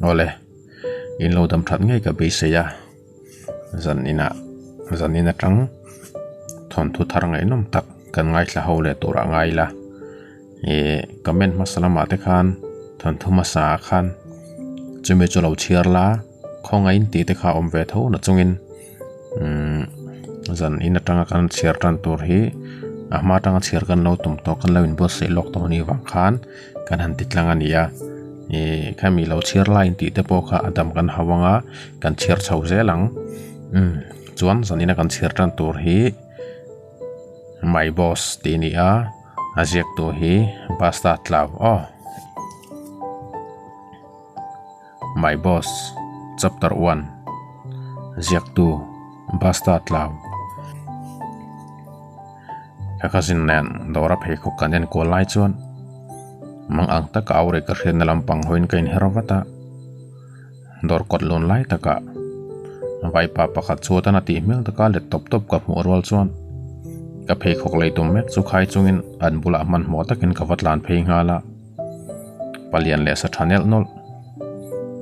Awle, in lo dam that ngei ka beisei a, zan inah zan in atang thawnthu thar ngaihnawm tak kan ngaithla ho leh turah ngai ila. Ih comment hmasa lamah te khan thawnthu hmasa ah khan chumi chu lo chhiar la khawngaih in tih te kha a awm ve tho na chungin umm zan in atanga kan chhiar tan tur hi a hma atanga chhiar kan lo tum tawh kan lo inbuatsaih lawk tawh anih vang khan kan han ti tlang a ni a ih khami lo chhiar lai in tih te pawh kha a dam kan hau anga kan chhiar chho zel ang umm chuan zan ina kan chhiar tan tur hi. My boss tih a ni a a ziak tu hi basta tlau aw my boss chapter 1 ziak tu basta tlau ka cousin nen dawr a pheikhawk kan en kual lai chuan mang ang taka au rei ka hriatna lampang hawiin ka inher vat a. Dawr kawt lawn lai takah vaipa pakhat chhuat a tih hmel taka let tawp tawp ka hmuh rual chuan ka pheikhawk lei tum mek chu khai chungin an bulah hmanhmawh takin ka va tlan phei nghal a. Palian leh sa tha nelh nawlh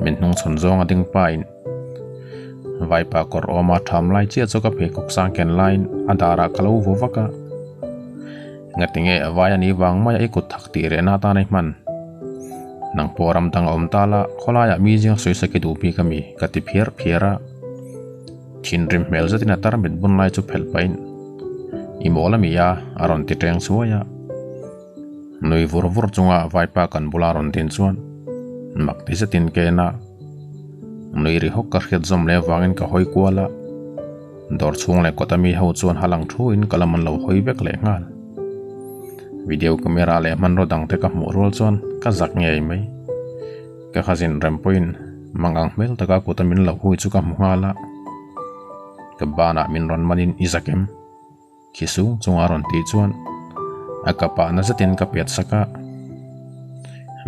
min hnung chhawn zawng a ding pain vaipa kawr awma tham lai chiah chu ka pheikhawk sang ken laiin a darah ka lo vaw vak a. Ngatinge vai a nih vang maia i kut thak tih rehna atan a i hman? Nang pawh ram dang a awm ta la, khawlaiah mi zinga sawi saki duh bik a mi? ka ti phiar phiar a. Thinrim hmel zetin a tarmit bun lai chu phelh pahin, I mawl a mi a? a rawn ti teng chhuai a. Nui vur vur chunga vaipa kan bula rawn din chuan mak ti zetin ka en a. Nui ri hawk ka hriat zawm leh avangin ka hawi kual a. Dawr chhung leh kawta mi ho chuan halang thu in ka lam an lo hawi vek leh nghal. Video camera leh hmanraw dang te ka hmuh rual chuan ka zak ngei mai. Ka cousin rem pawhin mangang hmel taka kuta min lo hui chu ka hmu nghal a. Ka banah min rawn manin i zak em? Khi sung chunga rawn tih chuan a kapah na zetin ka pet sak a.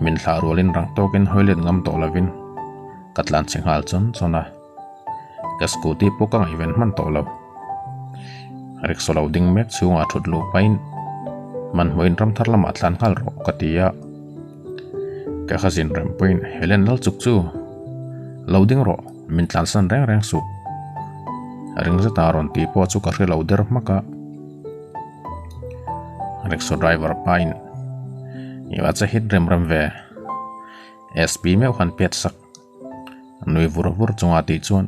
Min thlah rualin rang tawkin hawi let ngam tawh lovin ka tlan chhe nghal chawn chawn a. Ka scooty pawh ka ngaihven hman tawh lo. Rickshaw lo ding mek chhungah thut luh pahin hmanhmawhin ramthar lamah tlan nghal rawh ka ti a. Ka cousin rem pawhin Helen lal chuk chu lo ding rawh min tlansan reng reng suh. Ring zeta rawn tih pawh chu ka hre lo der hmak a. Rickshaw driver pain i va che hit rem rem ve. SP meuh han pet sak. Nui vur vur chunga tih chuan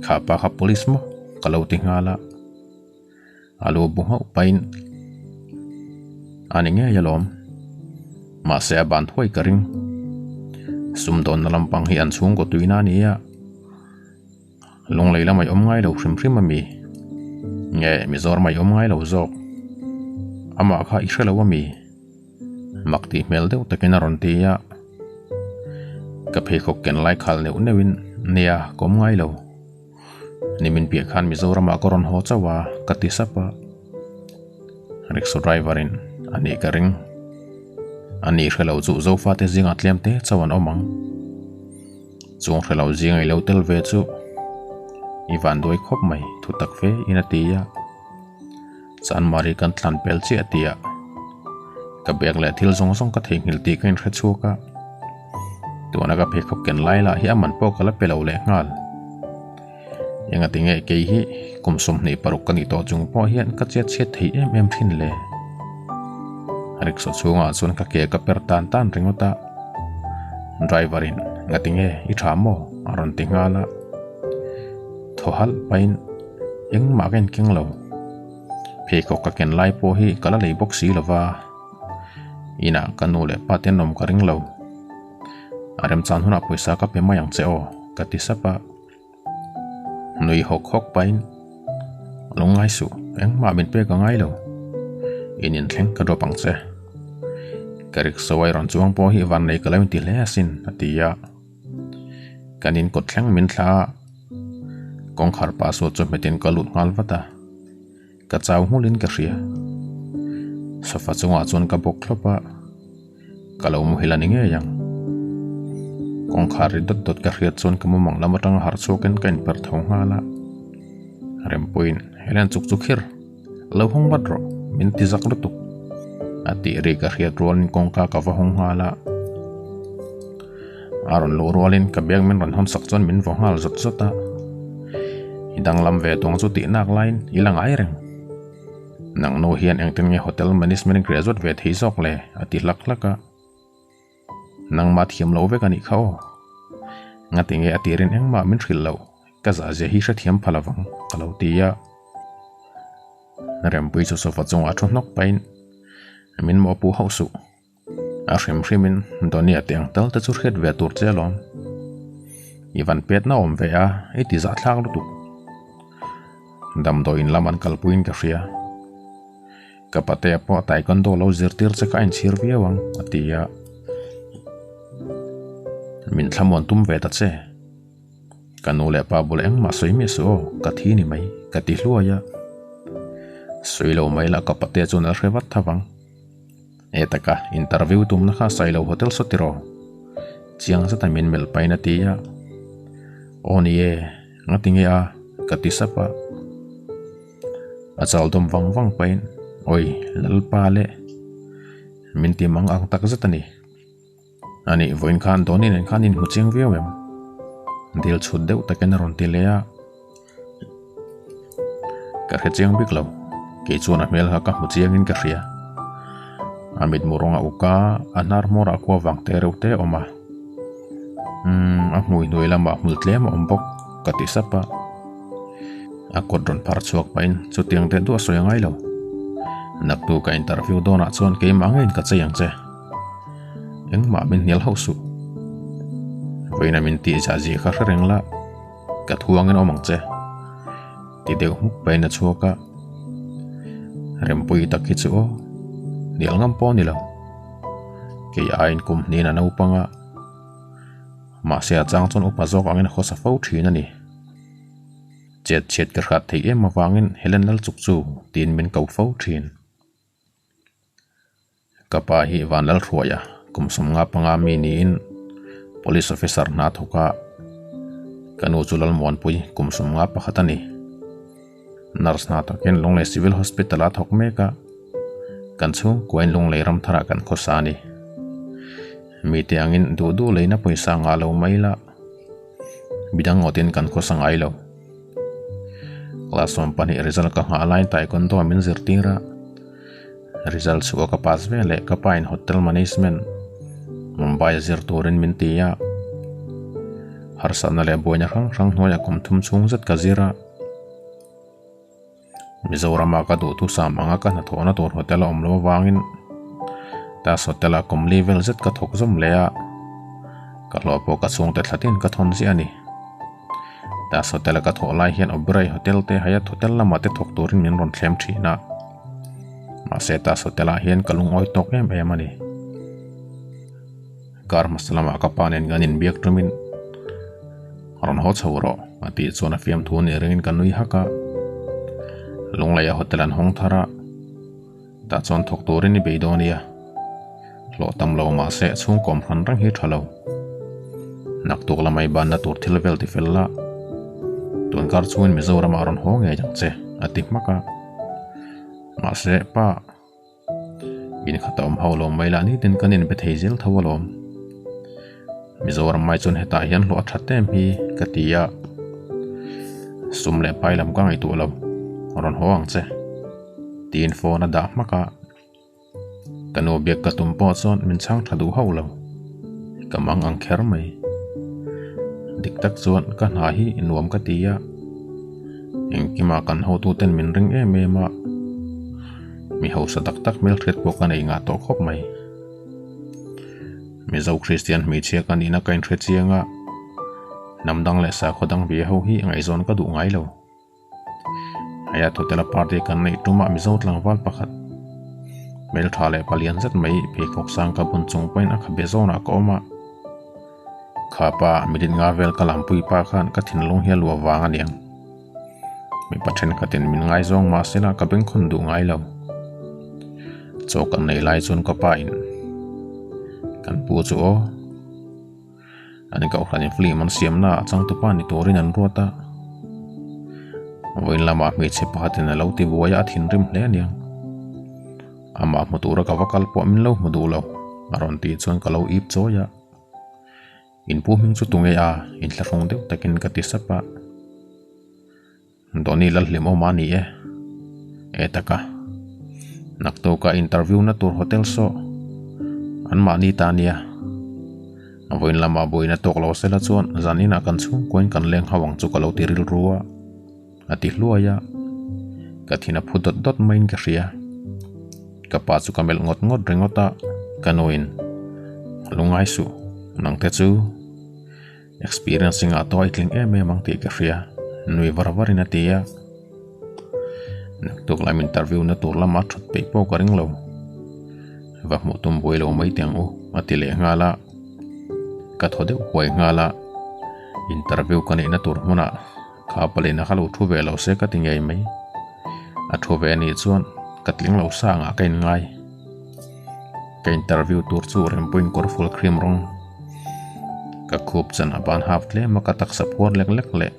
Kha pa kha police maw ka lo ti nghal a. A lu bu nghauh pahin a ni ngei alawm. Mahse a ban thuai ka ring. Sumdawnna lampang hi an chhungkaw tuina a ni a. Lunglei lamah i awm ngai lo hrim hrim a mi? Nge Mizoramah i awm ngai lo zawk? Amah kha i hre lo a mi? Mak tih hmel deuh takin a rawn ti a. Ka pheikhawk ken lai khal neuh neuhin nia ka awm ngai lo. Nimin piah khan Mizoramah ka rawn haw chauh a, ka ti sap a. Rickshaw driver in a nih ka ring. A nih hre lo chu Zofate zingah tlem te chauh an awm ang. Chung hre lo zinga i lo tel ve chu i van duai khawp mai thu tak fe in a ti a. Chanmari kan tlan pel chiah tih ah ka bag leh thil zawng zawng ka theihnghilh tih ka inhre chhuak a. Tuna ka pheikhawk ken lai lah hi a man pawh ka la pe lo leh nghal. Engati nge kei hi kum 26 ka nih tawh chung pawh hian ka chet chhiat thei em em thin le. Rickshaw chhungah chuan ka ke ka per tan tan ringawt a. Driver in ngati nge i tha maw a rawn ti nghal a. Thaw halh pahin engmah ka inkeng lo. Pheikhawk ka ken lai pawh hi ka la lei bawk si lova. Inah ka nu leh pa te an awm ka ring lo. A remchan hunah pawisa ka pe mai ang che aw ka ti sap a. Nui hawk hawk pahin lo ngai suh engmah min pek a ngai lo. In inthleng ka drop ang che. Ka rickshaw a i rawn chuang pawh hi vannei ka lo inti hle asin a ti a. Kan in kawt thleng min thla a. Kawngkhar password chu hmetin ka lut nghal vat a. Ka chau nghulin ka hria. Sofa chungah chuan ka bawk thlawp a, ka lo muhil a ni ngei ang. Kawngkhar ri dawt dawt ka hriat chuan ka mumang lam atanga harh chhuakin ka inper tho nghal a. Rempuiin, Helen chuk chu khir, lo hawng vat rawh, min ti zak lutuk. A tih ri ka hriat rualin kawngka ka va hawng nghal a. A rawn luh rualin ka bag min rawn hawn sak chuan min vaw nghal zawt zawt a. I danglam ve tawng chu tih nak laiin i la ngai reng. Nang nu hian engtin nge hotel management graduate ve thei zawk le? a ti hlak hlak a. Nangmah thiam loh vek a nih kha aw. Ngati nge a tirin engmah min hrilh loh, ka zahzia hi hrethiam pha lovang ka lo ti a. Rempui chu sofa chungah thu hnawk pahin min mawhpuh hauh suh. A hrim hrimin Donia te ang tal te chu hriat ve tur che alawm. I van petna awm ve a, i ti zahthlak lutuk. Damdawiin lam an kalpuiin ka hria. Ka patea pawh taekwondo lo zirtir che kha a inchhir viau ang, a ti a. Min thlamuan tum ve ta che. Ka nu leh pa bul engmah sawi miah suh aw, ka thi ni mai, ka ti hluai a. Sawi lo mai lah ka patea chuan a hre vat tha vang. E taka, interview tumna kha Sailo Hotel saw tiraw? Chiang zeta min melh pahin a ti a. Aw ni e, ngati nge a? ka ti sap a. A chal dawm vang vang pahin, Awi, Lalpa le, min ti mang ang tak zet a ni. Ani, vawiin khan Donny nen khan inhmu chiang viau em? Dil chhut deuh takin a rawn ti leh a. Ka hre chiang bik lo, kei chuan a hmel kha ka hmu chiangin ka hria. A mitmu rawng a uk a, a hnar hmawrah khua vang te reuh te a awm a. Umm, a hmui hnuai lamah hmul tlem a awm bawk, ka ti sap a. A kut rawn phar chhuak pahin chutiang deuh duah sawi a ngai lo. Naktu ka interview dawnah chuan keimah ngeiin ka chei ang che. Engmah min hnial hauh suh. Vawiina min tih zah zia kha hre reng la, ka thuangin awm ang che. Ti deuh hmuk pahin a chhuak a. Rempui tak hi chu aw, hnial ngam pawh a ni lo. Kei aiin kum hnihin a naupang a, mahse a chang chuan upa zawk angin a khawsa fo thin a ni. Chet chhiat ka hrat theih em avangin Helen Lalchuk chu tiin min ko fo thin. Ka pa hi Vanlalhruaia kum 15 mi niin Police Officer hna thawk a, ka nu chu Lalmuanpui kum 51 a ni. Nurse hna takin Lunglei Civil Hospital a thawk mek a, kan chhungkuain Lunglei Ramtharah kan khawsa a ni. Mite angin duh duh leina pawisa ngah lo mai la. Midang ngawtin kan khawsa ngai lo. Class 12 result ka nghah laiin taekwondo min zirtir a. Result chhuah ka pass ve leh ka pa in hotel management Mumbai a zir turin min ti a. Harsatna leh buaina hrang hrang hnuaiah kum thum chhung zet ka zir a. Mizorama ka duhthusam anga ka hnathawhna tur hotel a awm lo avangin Tas Hotel-ah kum li vel zet ka thawk zawm leh a, ka hlawh pawh ka chhungte thlatin ka thawn ziah a ni. Tas Hotel-a ka thawh lai hian Oberoi Hotel te Hyatt Hotel lamah te thawk turin min rawn thlem thin a, mahse Tas Hotel-ah hian ka lungawi tawk em em a ni. Kar hmasa lamah ka pa nen kan inbiak tumin rawn haw chho rawh a tih chuan a fiamthu nih ringin ka nui hak a. Lungleia hotel an hawng thar a, tah chuan thawk turin i bei dawn nia. Hlawh tam lo mahse chhungkawm hran reng hi tha lo. Naktuk lamah i banna tur thil vel ti fel la, tunkar chungin Mizoramah rawn haw ngei ang che a ti hmak a. Mahse pa. Inkhata awm ho lo mai lah nitin kan inbe thei zel tho alawm. Mizoram mai chuan hetah hian hlawh a that em hi ka ti a. Sum leh pai lam ka ngaihtuah lo, rawn haw ang che. Tiin phone a dah hmak a. Ka nu biak ka tum pawh chuan min chhang tha duh hauh lo. Ka mang ang kher mai. Dik tak chuan ka hna hi nuam ka ti a. Engkimah kan hotuten min ring em em a. Mi hausa tak tak hmelhriat pawh ka nei ngah tawh khawp mai. Mizo Kristian hmeichhia ka nihna ka inhre chiang a, hnam dang leh sakhaw dang ve ho hi ngaihzawn ka duh ngai lo. Heia Thutela party kan neih tumah Mizo tlangval pakhat hmeltha leh palian zet mai pheikhawk sang ka bun chung pawhin a khabe zawnah ka awm a. Kha pa minute nga vel ka lampui pa khan ka thinlung hi a luah vang a niang. Mipa thenkhatin min ngaizawng mah sela ka bengkhawn duh ngai lo. Chaw kan nei lai chuan ka pa in kan pu chu aw an kohhran in film an siam na ah changtupa ni turin an ruat a. Vawiin lamah hmeichhe pakhatin a lo ti buai a a thinrim hle aniang. Amah hmu tura ka va kal pawh min lo hmu duh lo a rawn tih chuan ka lo ip chawi a. In pu hming chu tunge a? Inthlahrung deuh takin ka ti sap a. Dawhni Lalhlim awm a ni e. E taka. Naktuk a interview na tur hotel saw an mahni ta nia. A vawiin lamah buaina tawk lo sela chuan zan inah kan chhungkuain kan leng hau ang chu ka lo ti rilru a, a ti hluai a. Ka thin a phu dawt dawt maiin ka hria. Ka pa chu ka melh ngawt ngawt ringawt a, ka nuin, Lungngai suh, nangte chu. Experience i ngah tawh a i tling em em ang tih ka hria, nui var var in a ti a. Naktuk lam interview na tur lama thut peih pawh ka ring lo. Va hmuh tum buai lo mai teh ang u, a ti leh nghal a. Ka thaw deuh huai nghal a, interview ka neihna tur hmunah kha palina kha lo thu ve lo se ka ti ngei mai. A thu ve anih chuan ka tling lo sa angah ka inngai. Ka interview tur chu Rempuiin kawrfual cream rawng ka khup chan a ban hap tlem a ka taksa phuar lek lek leh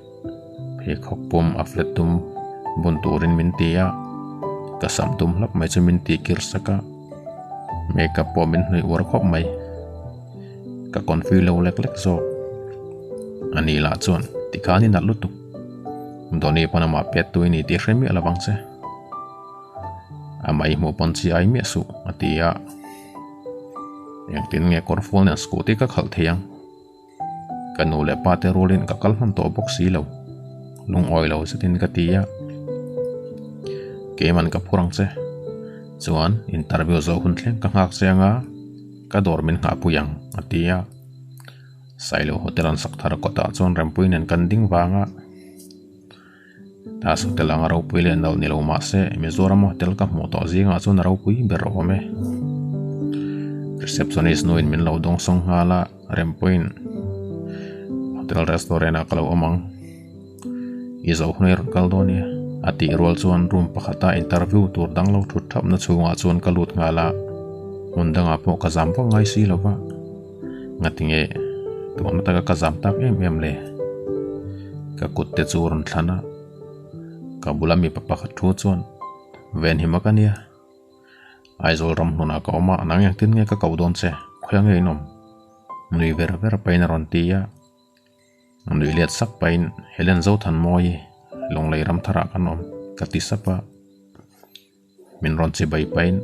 pheikhawk pawm a flat dum bun turin min ti a, ka sam dum hlap mai chu min tih kir sak a, makeup pawh min hnawih uar khawp mai. Ka confi lo lek lek zawk. Ani lah chuan tikhan i nalh lutuk. Donny pawn amah pet tu i ni tih hre miah lo vang che. Amah i hmuh pawn chi ai miah suh a ti a. Engtin nge kawr fual nen scooty ka khalh thei ang? Ka nu leh pa te rualin ka kal hman tawh bawk si lo. Lungawi lo zetin ka ti a. Keiman ka phur ang che. Chuan interview zawh hun thleng ka nghak che anga ka dawr min nghahpui ang a ti a. Sailo Hotel an sak thar kawtah chuan Rempui nen kan ding vang a. Tas hotel anga ropui leh nalh ni lo mah se Mizoram hotel ka hmuh tawh zingah chuan a ropui ber awm e. Receptionist nuin min lo dawng sawng nghal a, Rempuiin hotel restaurant ah ka lo awm ang. I zo hun a i rawn kal dawn nia a tih rual chuan room pakhata interview tur dang lo thut thapna chhungah chuan ka lut nghal a, hmun dangah pawh ka zam vak ngai si lo va. Ngatinge tuna taka ka zam tak em em le? Ka kut te chu rawn thlan a, ka bula mipa pakhat thu chuan Venhima ka nia, Aizawl ram hnunah ka awm a, nang engtin nge ka koh dawn che, khawiah nge in awm? Nui ver ver pahin a rawn ti a. Nui let sak pahin Helen Zothanmawi Lunglei ram tharah kan awm ka ti sap a, min rawn chibai pahin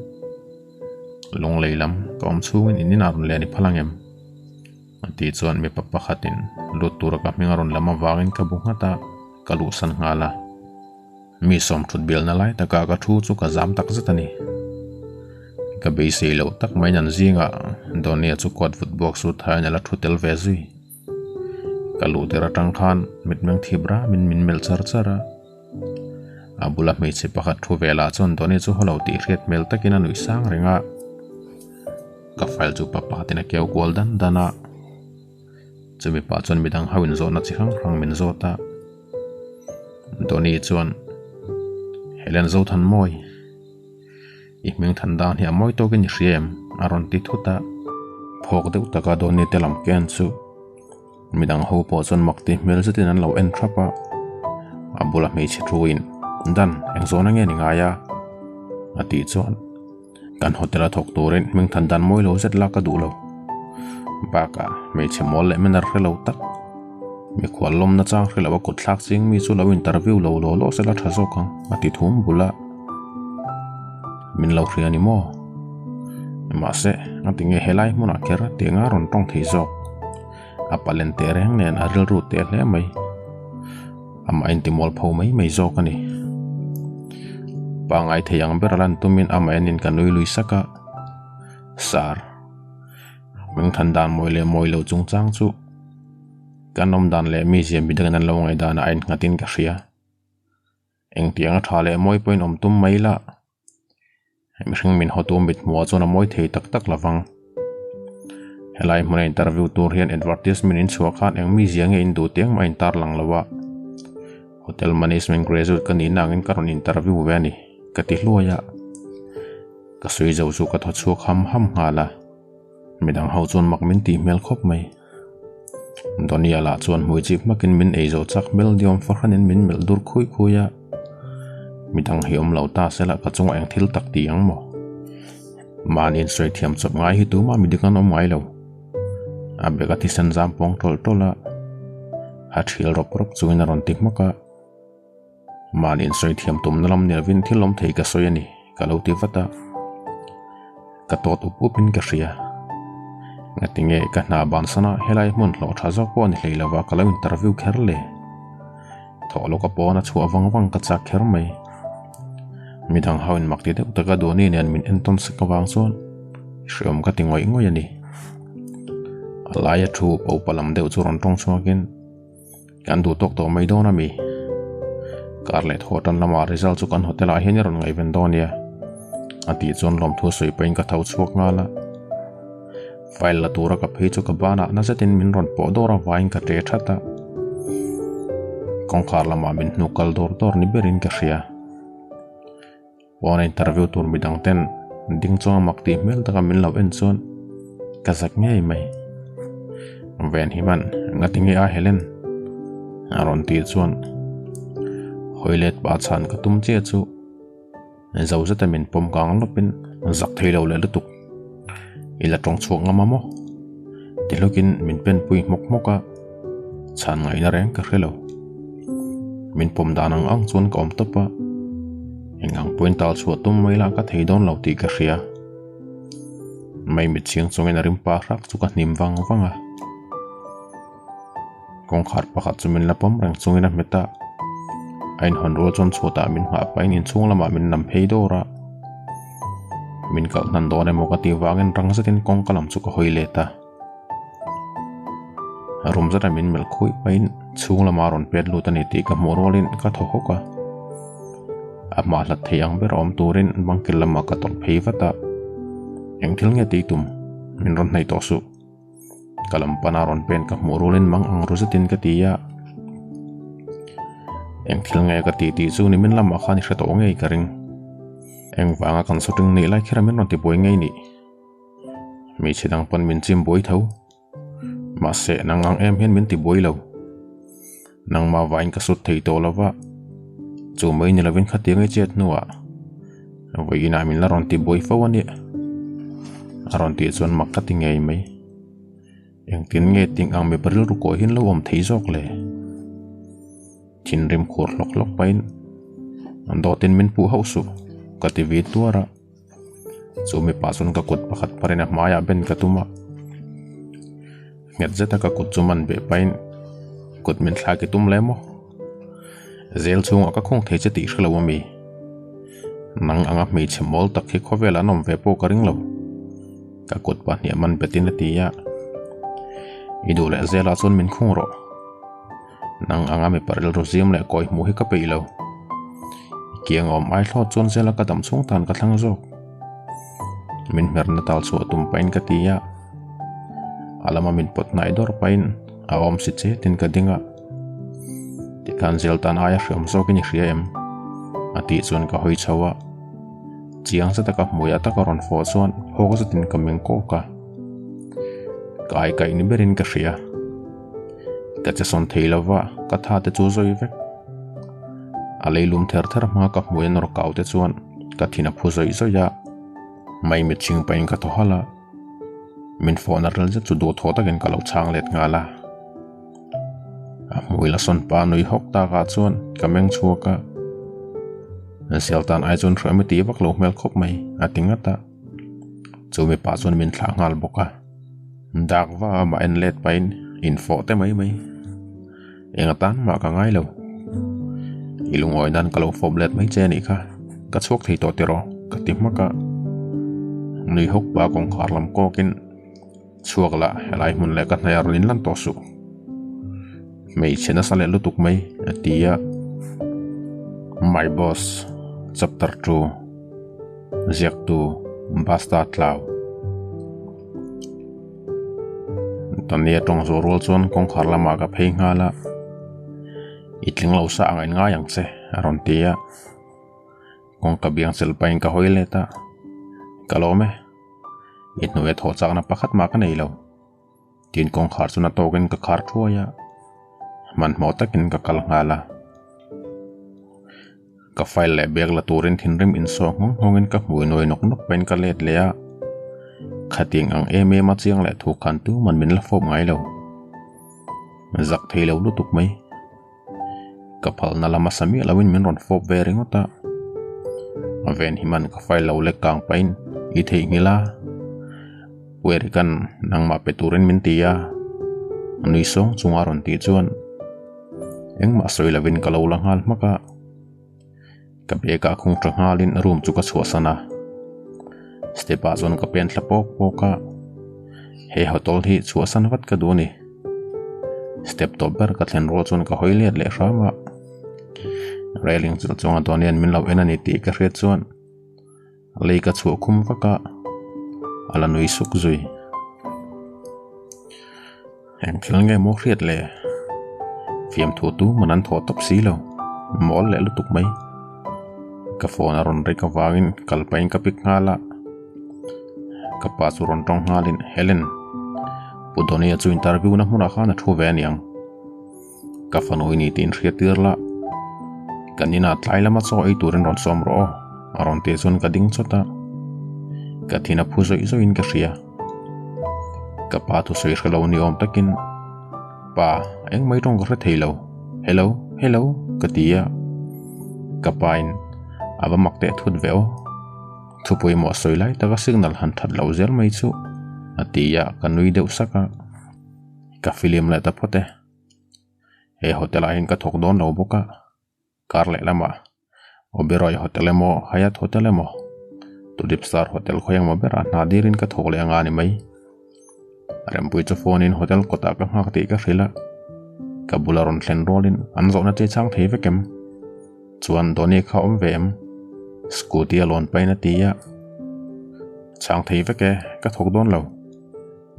Lunglei lam ka awm chhungin in inah rawn len i phal ang em? A tih chuan mipa pakhatin lut tura ka hming a rawn lam avangin ka bu nghat a, ka luhsan nghal a. Mi sawm thut bialna lai takah ka thu chu ka zam tak zet a ni. Ka beisei loh tak maiin an zingah Donny-a chu coat vut buak sut hain a la thu tel ve zui. Ka luh tir atang khan mitmeng thip ramin min melh char char a. A bula hmeichhe pakhat thu velah chuan Donny chu haw lo tih hriat hmel takin a nuih sang reng a. Ka file chu pa pakhatin a keu kual dan dan a. Chumi pah chuan midang ho inzawhna chi hrang hrang min zawt a. Donny chuan, Helen Zothanmawi, I hming than dan hi a mawi tawkin i hria em? a rawn ti thut a. Phawk deuh taka Donny te lam ken chu midang ho pawh chuan mak ti hmel zetin an lo en thap a. A bula hmeichhe thuin, Dan, eng zawhna nge ni ngai a? a tih chuan kan hotel a thawk turin hming than dan mawi lo zet la ka duh lo. Bakah hmeichhe mawl leh manner hre lo tak, mikhual lawmna chang hre lo a kut thlak ching mi chu lo interview lo law law sela tha zawk ang a ti thum bul a. Min lo hria ni maw? Mahse, a ti nge helai hmunah kher tiang a rawn tawng thei zawk. A palen teh reng nen a rilru teh hle mai. Amah inti mual pho mai mai zawk a ni. Pangai thei ang ber a lan tumin amah enin ka nui lui sak a. Sir, Hmingthan dan mawi leh mawi lo chungchang chu kan awm dan leh mizia midangin an lo ngaihdan ah a innghatin ka hria. Engtiang a tha leh mawi pawhin awm tum mai la, mihring min hawtu mit hmuhah chuan a mawi thei tak tak lo vang. Helai hmuna interview tur hian advertisement in chhuah khan eng mizia nge in duh tih engmah a intar lang lo a. Hotel management graduate ka nihna angin ka rawn interview ve a ni, ka ti hluai a. Ka sawi zo chu ka thaw chhuak ham ham nghal a. Midang ho chuan mak min tih hmel khawp mai. Donia lah chuan hmui chip hmakin min ei zawh chak hmel diawm fahranin min melh dur khui khui a. Midang hi awm lo ta sela ka chungah eng thil tak ti ang maw? Mahni insawi thiam chawp ngai hi tumah midik an awm ngai lo. A bek a thisen zam pawng tawlh tawlh a, a thil rawp rawp chungin a rawn ti hmak a. Mahni insawi thiam tumna lam ni lovin thil awm thei ka sawi a ni, ka lo ti vat a. Ka tawt up up in ka hria. Ngatinge ka hna bansan a helai hmun hlawh tha zawk pawh a ni hlei lova ka lo interview kher le. Thawh lawka pawn a chhuah vang vang ka chak kher mai. Midang ho in mak ti deuh taka Duhni nen min entawn sak avang chuan hreawm ka ti ngawih ngawih a ni. A laia thu upa upa lam deuh chu rawn tawng chhuakin kan duh tawk tawh mai dawn a mi. Kar leh thaw tan lama result chu kan hotel ah hian i rawn ngaihven dawn nia. A tih chuan lawmthu sawi pahin ka tho chhuak nghal a. File la tura ka phei chu ka banah na zetin min rawn pawh dawr avangin ka ṭe that a. Kawngkhar lamah min hnuk kal dawr dawr ni berin ka hria. Pawn interview tur midang ten ding chunga mak tih hmel taka min lo en chuan ka zak ngei mai. Ven himan ngati nge a Helen? A rawn tih chuan hawi let pah chhan ka tum chiah chu. Zo zeta min pawm kang lawpin zak thei lo leh lutuk. I la tawng chhuak ngam a maw? Ti hlawkin min pen pui hmawk hmawk a, chhan ngaihna reng ka hre lo. Min pawm dan ang ang chuan ka awm tawp a, eng ang pawhin tal chhuah tum mai lah ka thei dawn lo tih ka hria. Mai mit chhing chungin a rim pa hrak chu ka hnim vang vang a. Kawngkhar pakhat chu min la pawm reng chungin a hmet a, a inhawn rual chuan chhuatah min nghah pahin inchhung lamah min nam phei dawr a. Min kalh hnan dawn emaw ka tih vangin rang zetin kawngka lam chu ka hawi let a. Rum zeta min melh khuih pahin chhung lamah a rawn pet lut a ni tih ka hmuh rualin ka thaw hawk a. A hma hlat thei ang ber awm turin bangkil lamah ka tawlh phei vat a. Eng thil nge tih tum? Min rawn hnaih tawh suh. Ka lam pana rawn pen ka hmuh rualin mang ang ru zetin ka ti a. Eng thil nge ka tih tih chu nimin lamah khan i hre tawh ngei ka ring. Engvanga kan shooting nih lai kher a min rawn ti buai ngei nih. Hmeichhe dang pawn min chim buai tho. Mahse nang ang em hian min ti buai lo. Nangmah vain ka sut thei tawh lova, chu mai ni lovin khatiang i chet hnuah vawiinah min la rawn ti buai fo a nia. A rawn tih chuan mak ka ti ngei mai. Engtin nge ting ang mipa rilru kawh hian lo awm thei zawk le? Thinrim khur hlawk hlawk pahin dawtin min puh hauh suh ka ti vit tuar a. Chu mipa chuan ka kut pakhat pharin a hmaiah ben ka tum a, nghet zeta ka kut chu man beh pahin kut min thlak i tum le maw? Zel chhungah ka khung thei che tih hre lo ami? Nang anga hmeichhe mawl tak hi khawvelah an awm ve pawh ka ring lo. Ka kut pahnih a man betin a ti a, I duh leh zelah chuan min khung rawh. Nang anga mipa rilru zim leh kawi hmuh hi ka peih lo. I kiang awm ai thlawt chuan zela ka dam chhung tan ka thlang zawk. Min hmerna tal chhuah tum pahin ka ti a. A lama min pawt hnaih dawr pahin a awm si chetin ka ding a. Tikhan zel tan aia hreawm zawkin i hria em? A tih chuan ka hawi chho a. Chiang zeta ka hmuiah taka rawn fawh chuan phawk zetin ka meng kawk a. Ka aikaih ni berin ka hria. Ka che sawn thei lo va, ka tha te chu zawi vek. A leilum ther ther hma ka hmuh en rawh kau te chuan ka thin a phu zawih zawih a, maimit chhing pahin ka thaw halh a, min fawhna rel zet chu duhthawh takin ka lo chhang let nghal a. A hmui la sawn pa nui hawk takah chuan ka meng chhuak a, Sial tan ai chuan hruai ti vak lo hmel khawp mai a ti ngat a, chu mipa chuan min thlah nghal bawk a. Dak va a mah en let pahin infawh te mai mai. Eng atan mah ka ngai lo. I lungawi nan ka lo fawp let mai che a nih kha. Ka chhuak thei tawh tiraw? Ka ti hmak a. Nui hawk pa kawngkhar lam kawkin chhuak lah helai hmun leh ka hnaih a rawn inlan tawh suh. Hmeichhe nasa leh lutuk mai a ti a. My Boss Chapter 2 Ziaktu Basta Tlau. Tania tawng zawh rual chuan kawngkhar lamah ka phei nghal a, I tling lo sa ang in ngai ang che a rawn ti a, kawngka biang chelh pahin ka hawi let a, Ka lawm e, i hnuaia thawh chakna pakhat mah ka nei lo tiin kawngkhar chu na tawkin ka khar thuai a, hmanhmawh takin ka kal nghal a. Ka file leh bag la turin thinrim insawh nghawng nghawngin ka hmui nuai nawk nawk pahin ka let leh a. Khatiang ang em em a chiang leh thu khan tuman min la fawp ngai lo. Zak thei lo lutuk mai. Ka phalna lama sa miah loin min rawn fawp ve ringawt a. A ven himan ka file lo lek kang pahin i theihnghilh a. Puerikan nangmah pe turin min ti a. A nui sawng chunga rawn tih chuan engmah sawi lovin ka lo la nghal hmak a. Ka bag ah khung tha nghalin room chu ka chhuahsan a. Step ah chuan ka pen thla pawk pawk a. He hotel hi chhuahsan vat ka duh a ni. Step tawp ber ka thlen rual chuan ka hawi let leh hram a. Railing chilh chunga Donian min lo en a ni tih ka hriat chuan lei ka chhuah khum vak a, a la nui suk zui. Eng thil nge maw hriat le? Fiamthu tu man an thawh tawp si lo, mawl leh lutuk mai. Ka phone a rawn rik avangin kal pahin ka pick nghal a, ka pa chu rawn tawng nghalin Helen, Pu Donia chu interview na hmunah khan a thu ve aniang. Ka fanu i ni tiin hriat tir la, kan inah tlai lama chaw ei turin rawn sawm rawh aw, a rawn tih chuan ka ding chawt a, ka thin a phu zawih zawih in ka hria. Ka pa thusawi hre lo ni awm takin, Pa, engmai tawng ka hre thei lo. Hello, hello, ka ti a. Ka pain a va mak teh thut ve aw. Thupui mawh sawi lai taka signal han that loh zel mai chu, a ti a, ka nui deuh sak a. Ka film leh ta phawt e. He hotel ah hian ka thawk dawn lo bawk a. Kar leh lamah Oberoi Hotel emaw Hyatt Hotel emaw Tulip Star Hotel khawi engmaw berah hna dirin ka thawk leh anga ni mai. Rempui chu phone in hotel kawtah ka nghak tih ka hrilh a, ka bula rawn thlen rualin an zawhna che chang thei vek em? Chuan Donny kha awm ve em? Scooty a lawn pahin a ti a, Chang thei vek e, ka thawk dawn lo.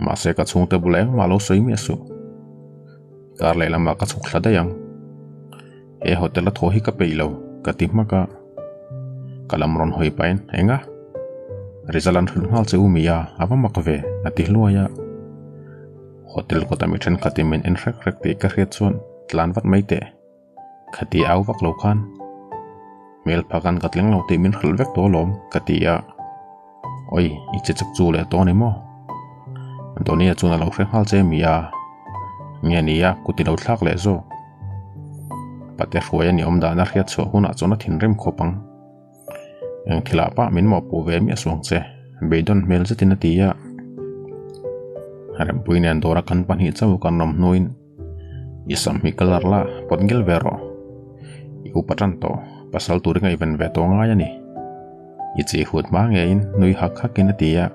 Mahse ka chhungte bulah engmah lo sawi miah suh. Kar leh lamah ka chhuk thla daih ang. He hotel a thaw hi ka peih lo, ka ti hmak a. Ka lam rawn hawi pahin, Enga? Result an hrilh nghal che u mi a, a va mak ve, a ti hluai a. Hotel kawta mi thenkhatin min en hrek hrek tih ka hriat chuan tlan vat mai teh. Khati au vak lo khan hmel phakan ka tleng lo tih min hrilh vek tawh alawm, ka ti a. Oi, i che chak chu leh tawh a ni maw? Donia chuan a lo hre nghal che mi a, nge ni a kut i lo thlak leh zawk. Pate hruai a ni awm dan a hriat chhuah hunah chuan a thinrim khawp ang. Eng thilah pah min mawhpuh ve miah suang che, beidawn hmel zetin a ti a. Rempui nen dawra kan pahnih chauh kan awm hnuin I sam hi ka lar la, pawt ngil ve rawh. I upa tan tawh, pasal tur i ngaihven ve tawh ngai a ni. I chi hut hma ngeiin nui hak hakin a ti a.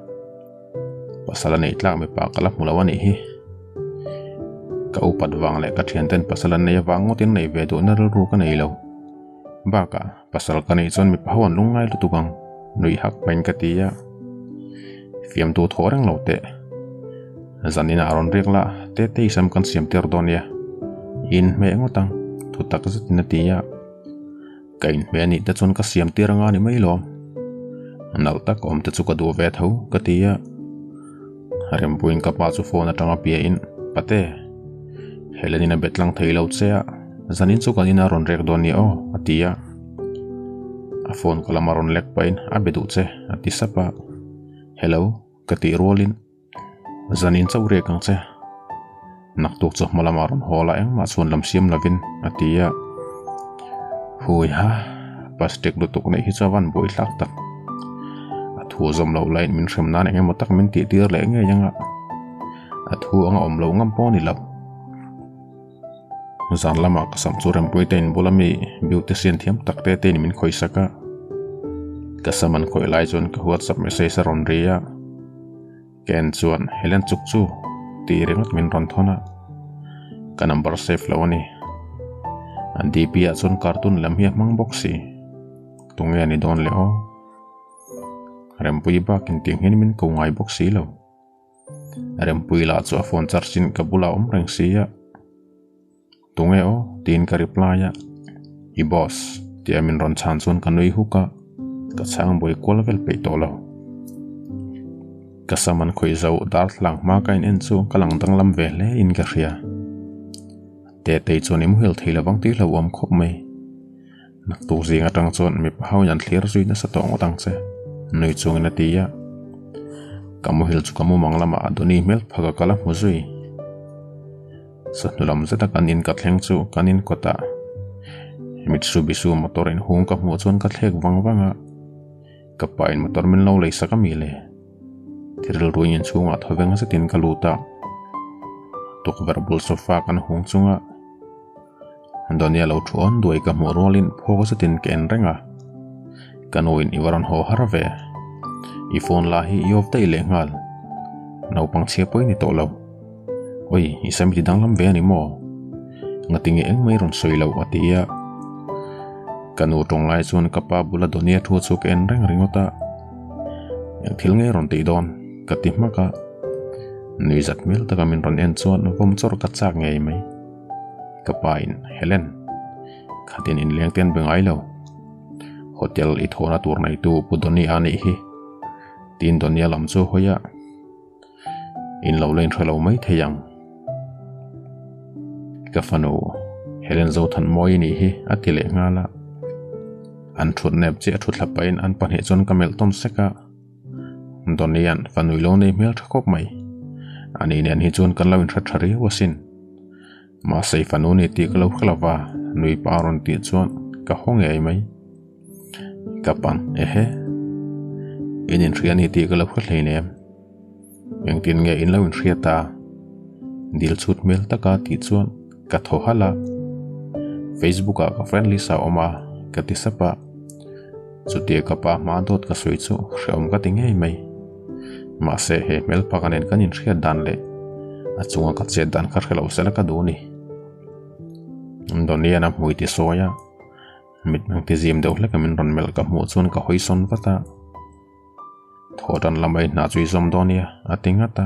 Pasal a neih tlak mipa ka la hmu lo a nih hi. Ka upat vang leh ka thianten pasal an nei avang ngawtin neih ve duhna rilru ka nei lo. Bakah, pasal ka neih chuan mipa ho an lungngai lutuk ang, nui hak pahin ka ti a. Fiamtu thaw reng lo teh. Zanin ah rawn riak la, tete i sam kan siam tir dawn nia. I inhmeh ngawt ang, thu tak zetin a ti a. Ka inhmeh anih te chuan ka siam tir anga ni mai lawm. Nalh tak awm te chu ka duh ve tho, ka ti a. Rempuiin ka pa chu phone atanga piahin, Pate, Helen-in a bet tlang thei lo che a, zanin chu kan inah rawn riak dawn nia aw, a ti a. A phone ka lama rawn lek pahin, A be duh che, a ti sap a. Hello, ka tih rualin. Zanin chauh riak ang che. Naktuk chu hma lamah rawn haw la engmah chhuan lam siam lovin a ti a. Hui ha, plastic lutuk neih hi chu a van buai hlak tak. A thu zawm loh laiin min hrem nan eng emaw tak min tih tir leh ngei anga a thu anga awm loh ngam pawh a ni lo. Zan lamah ka sam chu Rempuii te in bula mi beautician thiam tak te te in min khawih sak a. Ka sam an khawih lai chuan ka whatsapp message a rawn ri a. Ka en chuan Helen chuk chu tih ringawt min rawn thawn a. Ka number save lo a ni. An DP ah chuan cartoon lam hi a hmang bawk si. Tunge a ni dawn le aw. Rempuii bakin tih nghin min ko ngai bawk si lo. Rempui lah chu a phone charge in ka bulah a awm reng si a. Tunge aw? tiin ka reply a. I boss tia min rawn chhan chuan ka nui huk a, ka chhang buai kual vel peih tawh lo. Ka sam an khawih zo darthlalang hma ka in en chu ka lang danglam ve hle in ka hria. Tetei chuan i muhil thei lovang tih hlauhawm khawp mai. Naktuk zing atang chuan mipa ho in an thlir zui nasa tawh ngawt ang che, nui chungin a ti a. Ka muhil chu ka mumang lamah a dawni hmel phak a kal a hmu zui. Chawhnu lam zeta kan in ka thleng chu kan in kawtah Mitsubishi motor inhung ka hmuh chuan ka thlek vang vang a, ka pa in motor min lo lei sak a mi le? Ti rilruin inchhungah thawveng zetin ka lut a, tukverh bul sofa kan hung chunga Donia lo thu awn duai ka hmuh rualin phawk zetin ka en reng a, ka nuin i va rawn haw har ve, i phone lah hi i off daih leh nghal, naupang chhia pawh i ni tawh lo. Oi, i sam ti danglam ve a ni maw? Ngatinge engmah i rawn sawi loh a ti a. Ka nu tawng lai chuan ka pa bula Donia thu chu ka en reng ringawt a. Eng thil nge rawn tih dawn? ka ti hmak a. Nui zat hmel taka min rawn en chuan vawm chawrh ka chak ngei mai. Ka pa in, Helen, khatin inleng te an be ngai lo. Hotel i thawhna tur neitu Pu Donia a nih hi. Tiin Donia lam chu a hawi a. In lo la inhre lo mai thei ang. Ka fanu Helen Zothanmawi nih hi a ti leh nghal a. An thut nep chiah a thut thla pahin an pahnih chuan ka melh tawn sek a. Donny-a'n fanu i lo nei hmel tha khawp mai. Ani nen hi chuan kan lo inhre tha riau asin. Mahse i fanu ni tih ka lo hre lova nui pa a rawn tih chuan ka haw ngei mai. Ka pan ehe. In inhria ni tih ka lo hre hleinem. Engtin nge in lo inhria ta? Dil chhut hmel taka tih chuan ka thaw halh a. Facebook ah ka friend list ah awm a, ka ti sap a. Chutia ka pa hma dawt ka sawi chu hrehawm ka ti ngei mai. Mahse he hmel phaka nen kan inhriat dan leh a chunga ka chet dan kha hre lo sela ka duh a ni. Donian a hmui ti sawi a, mitmeng ti zim deuh hlek a min rawn melh ka hmuh chuan ka hawi sawn vat a. Thaw tan lamah i hna chu i zawm dawn nia a ti nghat a.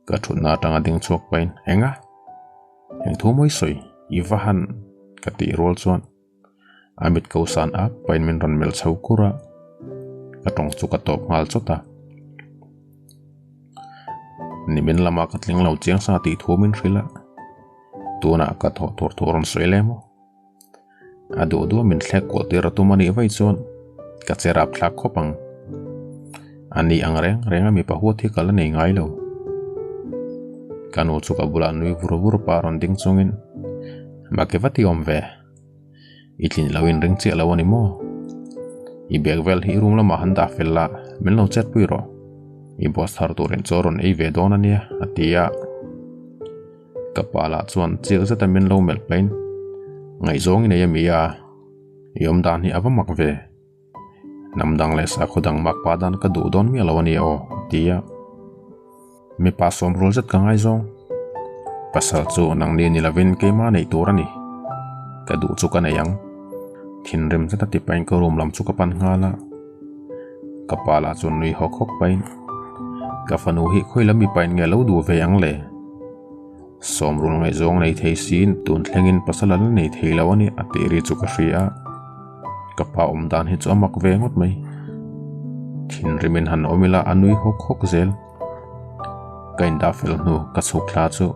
Ka thutna atanga ding chhuak pahin eng a? Eng thu mawi sawi i va han ka tih rual chuan a mit ko san ap pahin min rawn melh chho kur a, ka tawng chu ka tawp nghal chawt a. Nimin lama ka tling lo chiang sa tih thu min hrilh a, tunah ka thawh tur thu rawn sawi lem aw. A duh duh a min thlek kuah tir a tum a nih vaih chuan ka che rap thlak khawp ang. A ni ang reng reng a mipa huat hi ka la nei ngai lo. Ka nu chu ka bulah nui vur vur pah rawn ding chungin, Make va ti awm ve. I tlin lo in ring chiah lo a ni maw? I bag vel hi i room lamah han dah fel la, min lo chet pui rawh. I boss thar turin chaw rawn ei ve dawn a nia, a ti a. Ka pa lah chuan chiak zeta min lo melh pahin, Ngaihzawng i nei a mi a? I awm dan hi a va mak ve. Hnam dang leh sakhaw dang mak pah dan ka duh dawn miah lo a ni aw, a ti a. Mipa sawm rul zet ka ngaizawng. Pasal chu nangni ni lovin keimah neih tur a ni. Ka duh chu ka nei ang. Thinrim zeta ti pahin ka room lam chu ka pan nghal a. Ka pa lah chuan nui hawk hawk pahin, Ka fanu hi khawi lam mipa in nge lo duh ve ang le? Sawmrul ngaihzawng nei thei siin tun thlengin pasal a la nei thei lo a ni a tih ri chu ka hria a. Ka pa awm dan hi chu a mak ve ngawt mai. Thinrimin han awm ila a nui hawk hawk zel. Ka indah fel hnu ka chhuk thla chu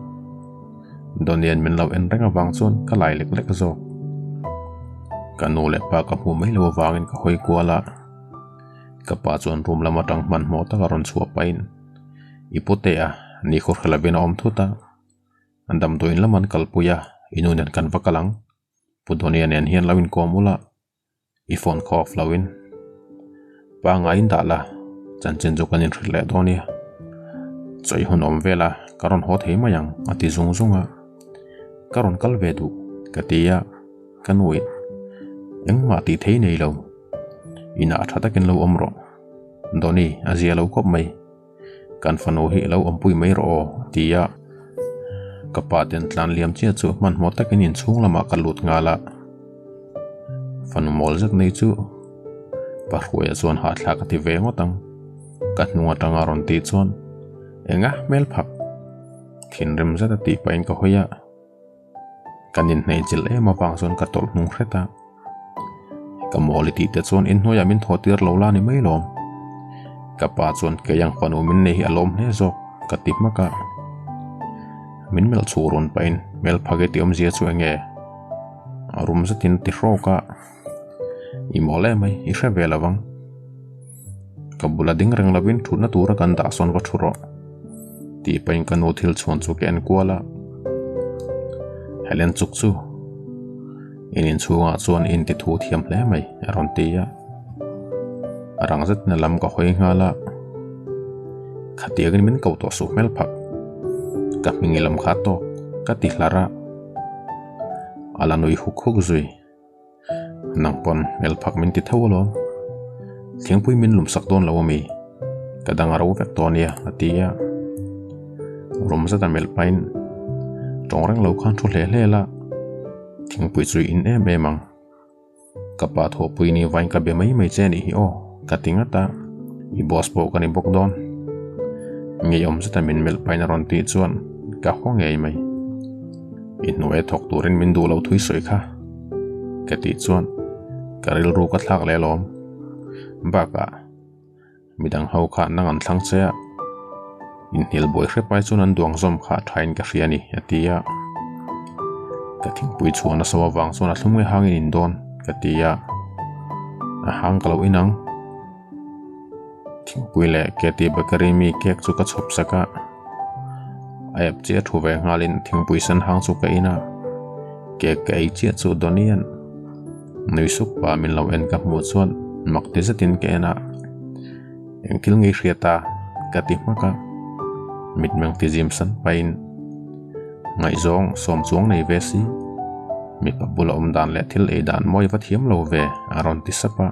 Donian min lo en reng avang chuan ka lai lek lek zawk. Ka nu leh pa ka hmuh mai lo avangin ka hawi kual a, ka pa chuan room lam atang hmanhmawh taka rawn chhuah pahin i pute a ni khaw hre lovin a awm thut a, an damdawiin lam an kalpui a, i nu nen kan va kal ang, Pu Donia nen hian lo inkawm ula. I phone kha off loin pangaiin dah la, chanchin chu kan inhrilh leh dawn nia. Chawi hun awm vel a, ka rawn haw thei mai ang a ti zung zung a. Ka rawn kal ve duh ka ti a, ka nuin engmah tih thei nei lo. Inah tha takin lo awm rawh. Donny a zia lo khawp mai. Kan fanu hi lo awmpui mai rawh aw a ti a. Ka pa ten tlan liam chiah chu hmanhmawh takin inchhung lamah ka lut nghal a. Fanu mawl zet nei chu pa Hruaia chuan hahthlak a ti ve ngawt ang. Ka hnung atanga rawn tih chuan enga hmel phak thinrim zet a tih pahin ka hawi a. Kan inhneihchilh em avang chuan ka tawlh hnung hret a. Ka mawl i tih te chuan inhnuaiah min thaw tir lo la ni mai lawm. Ka pa chuan kei ang fanu min nei hi a lawm hle zawk ka ti hmak a. Min melh chhuh rawn pahin hmel phak i tih awmzia chu eng nge? A rum zetin a ti hrawk a. I mawl em mai, i hre ve lo ang. Ka bula ding reng lovin thutna tura kan dah sawn va thu rawh tih pahin ka nu thil chhuan chu ka en kual a. Helen chuk chu in inchhungah chuan in ti thu thiam hle mai a rawn ti a. A rang zet na lam ka hawi nghal a. Khatiangin min ko tawh suh hmel phak. Ka hming i lam kha tawk ka ti hlar a. A la nui huk huk zui. Nang pawn hmel phak min ti tho alawm. Thingpui min lum sak dawn lo ami? Ka dang a ro vek tawh ania a ti a. Rum zet a melh pahin tawng reng lo khan thu hle hle la, thingpui chu i in em em ang. Ka pa thawhpui ni vain ka be mai mai che anih hi aw ka ti ngat a, i boss pawh ka ni bawk dawn. Ngeiawm zeta min melh pahin a rawn tih chuan ka haw ngei mai. I hnuai a thawk turin min duh lo thui sawi kha ka tih chuan ka rilru ka thlak leh alawm. Bakah midang ho kha nang an thlang che a, inhnial buai hrep ai chuan an duang zawm kha a thain ka hria a ni a ti a. Ka thingpui chhuah nasa avang chuan a thlum nge hangin in dawn ka ti a, a hang ka lo inang. Thingpui leh Katy Bakery mi cake chu ka chhawp sak a, a ep chiah thu ve nghalin thingpui sen hang chu ka in a, cake ka ei chiah chu Donnie-a'n nui suk pah min lo en ka hmuh chuan mak ti zetin ka en a, Eng thil ngei hriat a? ka ti hmak a, mitmeng ti zim san pahin ngaihzawng sawm chuang nei ve si, mipa bula awm dan leh thil ei dan mawi va thiam lo ve a rawn ti sap a.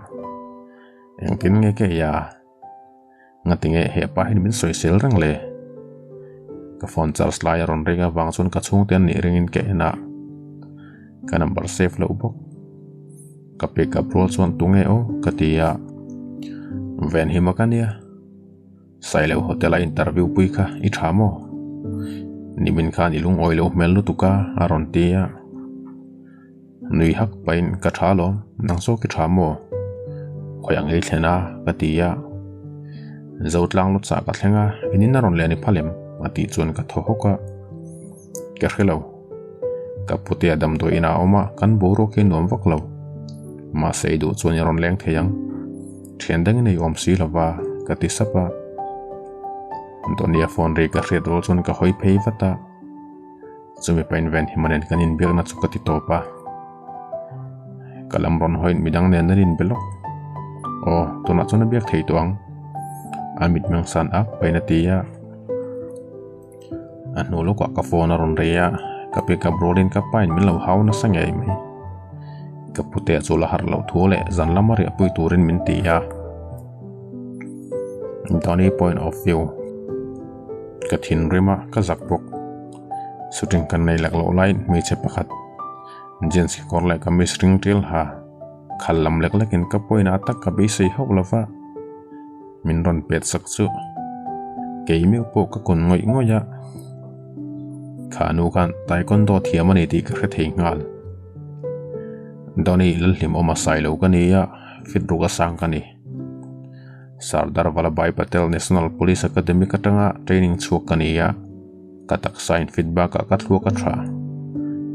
Engtin nge ka ei a? Ngatinge hepa hian min sawisel reng le? Ka phone charge lai a rawn ring avang chuan ka chhungte an nih ringin ka en a, ka number save loh bawk. Ka pick up rual chuan tunge aw ka ti a, Venhima ka nia. Sailo hotel a interview pui kha i tha maw? Nimin khan i lungawi loh hmel lutuk a a rawn ti a. Nui hak pahin ka tha alawm, nang zawk i tha maw? Khawi ang ei thlen a? ka ti a. Zotlang lu chah ka thleng a, in in a rawn len i phal em? a tih chuan ka thaw hawk a. Ka hre lo. Ka putea damdawi inah a awm a, kan boruak hi a nuam vak lo. Mahse i duh chuan i rawn leng thei ang. Thian dangin ei awm si lova, ka ti sap a. Donia phone ri ka hriat rual chuan ka hawi phei vat a. Chumi pahin Venhima nen kan inbiakna chu ka ti tawp a. Ka lam rawn hawiin midang nen an inbe lawk. Aw, tunah chuan a biak thei tawh ang. A mitmeng san ak pahin a ti a. A hnu lawkah ka phone a rawn rei a, ka pick up rualin ka pain min lo hau nasa ngei mai. Ka pute chu la harh loh thu leh zan lama riahpui turin min ti a. Donny point of view. Ka thinrim a, ka zak bawk. Shooting kan nei lak loh laiin hmeichhe pakhat jeans kekawr leh kamis ring ṭil ha khal lam lek lekin ka pawina tak ka beisei hauh lo va, min rawn pet sak chu kei meuh pawh ka kun ngawih ngawih a. Kha nu khan taekwondo thiam a ni tih ka hre thei nghal. Donny Lalhlimawma Sailo ka ni a, fit ruk a sang ka ni. Sardar Vallabhbhai Patel National Police Academy ka tanga training chhuak ka ni a, ka taksa in fit bakah ka thluak a tha.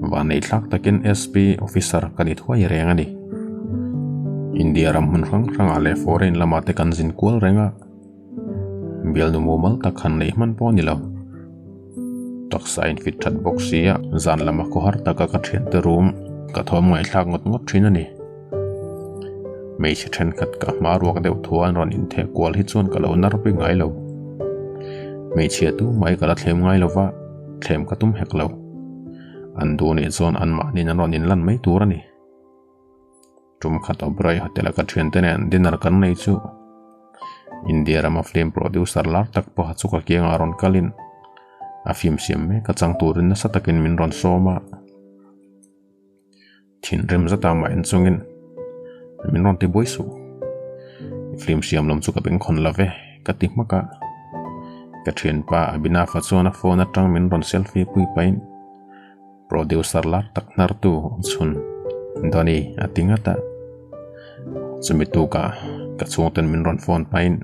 Vanei thlak takin SP officer ka ni thuai reng a ni. India ram hmun hrang hrangah leh foreign lamah te kan zin kual reng a, bialnu mumal tak han neih hman pawh a ni lo. Taksa in fit that bawk si a, zan lama khawhar taka ka thiante room ka thawm ngaihthlak ngawt ngawt thin a ni. Hmeichhe thenkhat ka hma ruak deuh thu an rawn intheh kual hi chuan ka lo nar pui ngai lo. Hmeichhia tu mai ka la thlem ngai lo va, thlem ka tum hek lo. An duh nih chuan anmahniin an rawn inlan mai tur a ni. Tum khat Oberoi Hotel a ka thiante nen dinner kan nei chu India rama film producer lar tak pawha chu ka kiangah rawn kalin a film siam mek a chang turin nasa takin min rawn sawm a. Thinrim zata mah en chungin min rawn ti buai suh. Film siam lam chu ka bengkhawn lo ve ka ti hmak a. Ka thianpa Abhinav-a chuan a phone atang min rawn selfie pui pahin producer lar tak hnartu awm chhun Donny a ti ngat a. Chumi tukah ka chhungten min rawn phone pahin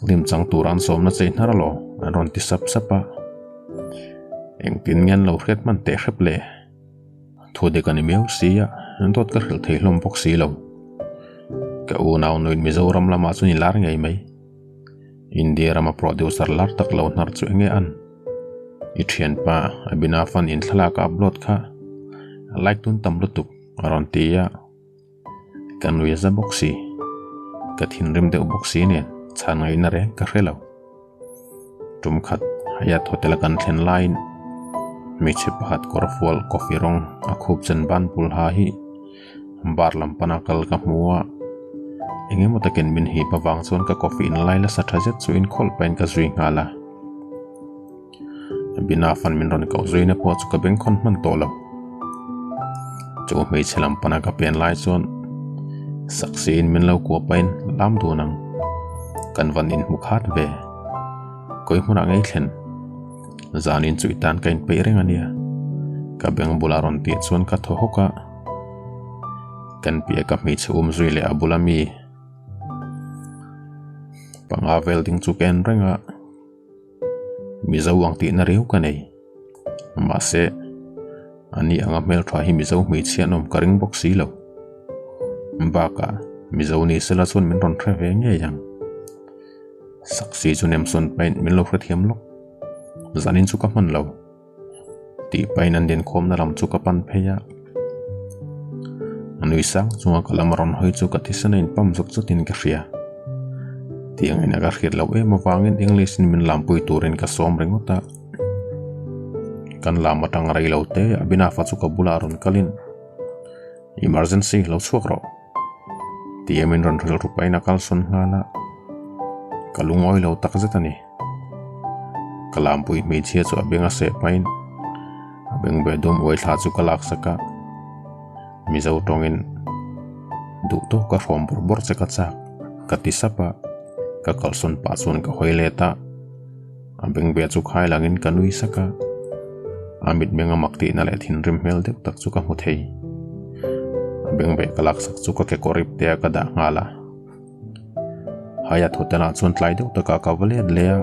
film chang tur an sawmna chei hnar alaw an rawn ti sap sap a. Engtin nge an lo hriat hman teh hrep le? Thu dik a ni miau si a, dawt ka hrilh thei hlawm bawk si lo. Ka unau nuin Mizoram lamah chuan i lar ngei mai. India rama producer lar tak lo hnar chu enge an? I thianpa Abhinav an in thlalak a upload kha like tun tam lutuk a rawn ti a. Ka nui a za bawk si. Ka thinrim deuh bawk si nen chhan ngaihna reng ka hre lo. Tum khat Hyatt Hotel a kan thlen laiin hmeichhe pakhat kawr fual coffee rawng a khup chen ban bul ha hi bar lam pana kal ka hmu a. Eng emaw takin min hip avang chuan ka coffee in lai nasa tha zet chu inkhawlh pahin ka zui nghal a. Bina fan min rawn koh zuina pawh chu ka bengkhawn hman tawh lo. Chu hmeichhe lam pana ka pen lai chuan saksiin min lo kuah pahin lam dun ang. Kan van inhmu khat ve. Kawi hmunah ngei thlen. Zanin chu i tan ka inpeih reng a nia. Ka beng bulah rawn tih chuan ka thaw hawk a. Kan piah ka hmeichhe um zui leh a bula mi panga vel ding chu ka en reng a. Mizo ang tihna riau ka nei. Mahse, ani anga hmeltha hi Mizo hmeichhia an awm ka ring bawk si lo. Bakah, Mizo ni sela chuan min rawn hre ve ngei ang. Saksi chu nemsawn pahin min lo hrethiam lawk. Zanin chu ka hman lo. Tih pahin an dinkhawmna lam chu ka pan phei a. A nui sang chunga ka lam a rawn hawi chu ka thisen a inpam zawk chutin ka hria. Tih ang ina ka hriat loh em avangin English in min lampui turin ka sawm ringawt a. Kan lam atang rei lo te Abhinav-a chu ka bulah rawn kalin Emergency lo chhuak rawh tih a min rawn hrilh ru pahin a kalsawn nghal a. Ka lungawi lo takzet a ni. Ka lampui hmeichhia chu a beng a seh pahin a beng ve dum uai thla chu ka laksak a. Mizo tawngin duh tawk ka hrawm bawrh bawrh che ka chak ka ti sap a, ka kalsawn pah chuan ka hawi let a, a beng ve chu khai langin ka nui sak a, a mitmeng a mak tihna leh thinrim hmel deuh tak chu ka hmu thei. A beng ve ka laksak chu ka kekawr ip te a ka dah nghal a. Hyatt Hotel ah chuan tlai deuh takah ka va let leh a,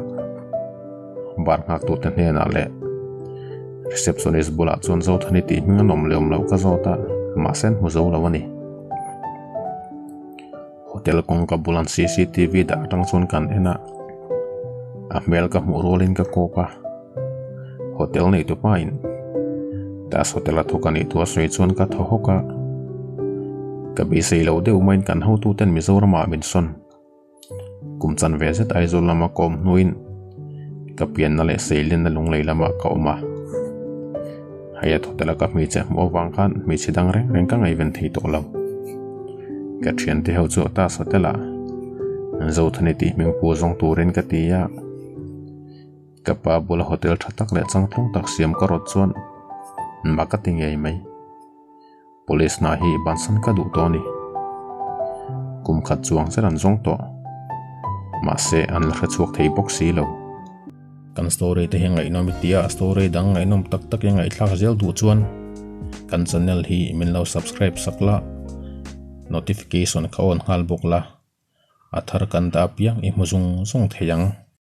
bar nghak tute hnenah leh receptionist bulah chuan Zothani tih hming an awm leh awm loh ka zawt a, mahse an hmu zo lo a ni. Hotel kawngka bulan cctv dah atang chuan kan en a, a hmel ka hmuh rualin ka kawk a, hotel neitu pain Das Hotel a thawk a nih thu a sawi chuan ka thaw hawk a, ka beisei lo deuh maiin kan hotuten Mizoramah min sawn. Kum chan ve zet Aizawl lama ka awm hnuin ka pianna leh seilenna lunglei lamah ka awm a. Hyatt Hotel-a ka hmeichhe hmuh avang khan hmeichhe dang reng reng ka ngaihven thei tawh lo. Ka thiante ho chu Tas Hotel-ah Zothani tih hming pu zawng turin ka ti a. Ka pa bula hotel tha tak leh changtlung tak siam ka rawt chuan mak ka ti ngei mai. Police hna hi bansan ka duh tawh a ni. Kum khat chuang zet an zawng tawh. Mahse an la hre chhuak thei bawk si lo. Kan story te hi ngaihnawm i tia, story dang ngaihnawm tak tak i ngaihthlak zel duh chuan kan channel hi min lo subscribe sak la, notification kha on nghal bawk la, a thar kan dah apiang i hmu zung zung thei ang.